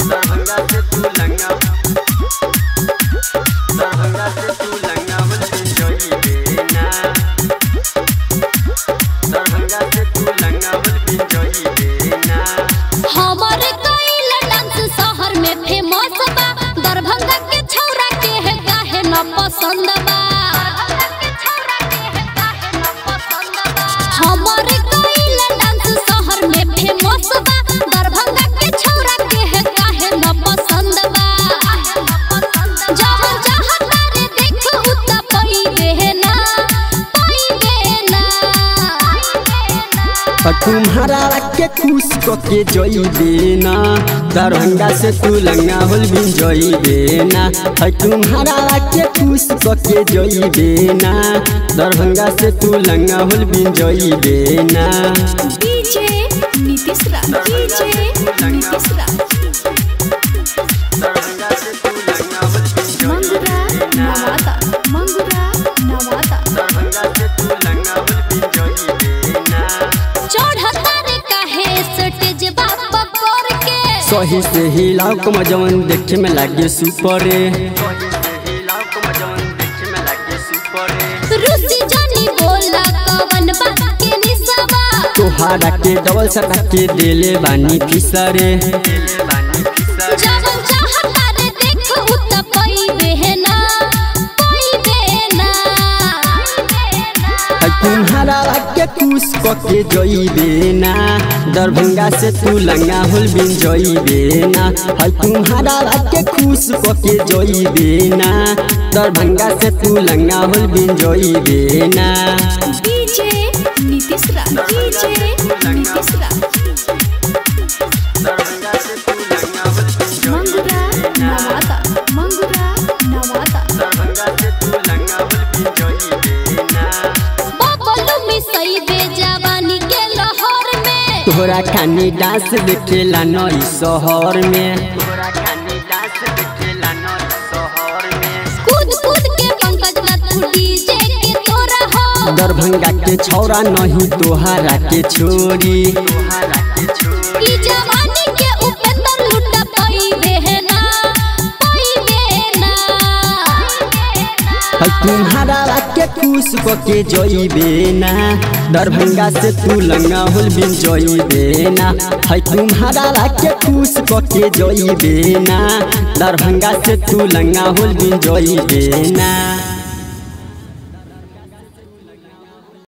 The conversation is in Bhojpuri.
दरभंगा से तू लंगा, दरभंगा से तू लंगा होल बिंजोई ना, दरभंगा से तू लंगा होल बिंजोई ना। हमारे कइल डांस शहर में फेमस बा, दरभंगा के छौरा के है काहे न पसंद बा। हमारे कइल डांस शहर में फेमस बा, दरभंगा के छौरा के है काहे न पसंद बा। जवन चाहता रे देख उ त पइबे ना, पइबे ना। तुम्हारा के खुश के जइबे ना, दरभंगा से तू लंगा होल बिंजोइबे ना। तुम्हारा के खुश के जइबे ना, दरभंगा से तू लंगा होल बिंजोइबे ना। डीजे नीतीश राज, डीजे नीतीश राज, मंगुरा नवादा, मंगुरा नवादा। चढ़ता रे काहे स्टेज बाप कर के, सही से हिलाओ कम जवन देखे में लागे सुपर रे। रुसी जानी बोला कवन बात के निसवा, तोहारा के डबल सटा के देले बानी फिसरे। जवन चाहता रे देख उ त पइबे ना, पइबे ना। तुम्हारा के खुश के जइबे ना, दरभंगा से तू लंगा होल बिंजोइबे ना। तुम्हारा के खुश के जइबे ना, दरभंगा से तू लंगा होल बिंजोइबे ना। डीजे नीतीश राज, डीजे नीतीश राज, मंगुरा नवादा, मंगुरा नवादा। बबलू मिसइबे जवानी के लहर में, तोहरा खानी डांस देखेला नई शहर में। कूद कूद के पंकज ना तू डीजे के तोरा हो, दरभंगा के छौरा नहीं तोहारा के छोरी। ई जवानी के उपेंद्र लूट पइबे ना, पइबे ना। तुम्हारा के खुश के जइबे ना, दरभंगा से तू लंगा होल बिंजोइबे ना। तुम्हारा के खुश के जइबे ना, दरभंगा से तू लंगा होल बिंजोइबे ना।